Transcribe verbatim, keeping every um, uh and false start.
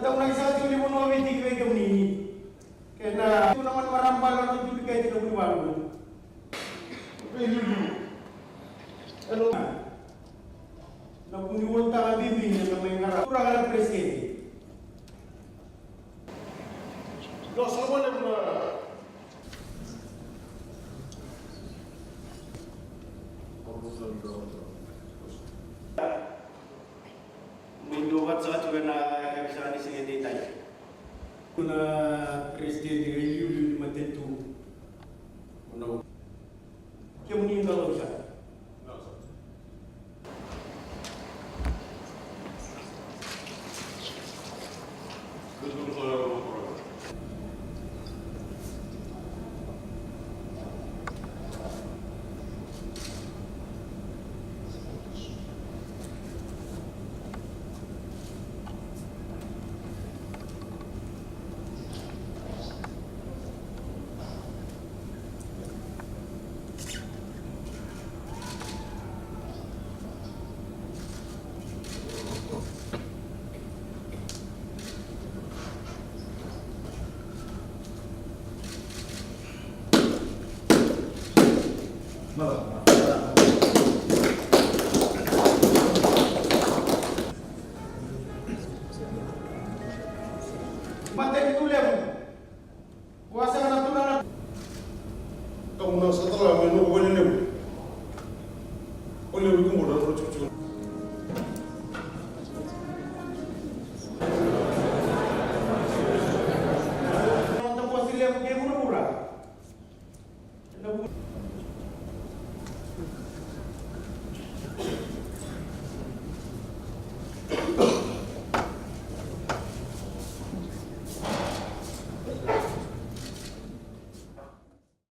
Taunaki saka tiko ni vanua o Viti ki vei kemuni. Kei na, tu na mani marama bale na tuli kai tiko ni valu. Veiliuliu. Hello. Na kuni ulutaga bibi ni na mai qara. Turaga na presidenti. Lo sa wale na. Mai dua vata saka tu na yakavi saka ni siga edaidai. Kuna presidenti veiliuliu ni matanitu. Kemuni qalo saka. Matanitu levu. Kua saka na turaga. Kamu na sa tala me noqu vale levu.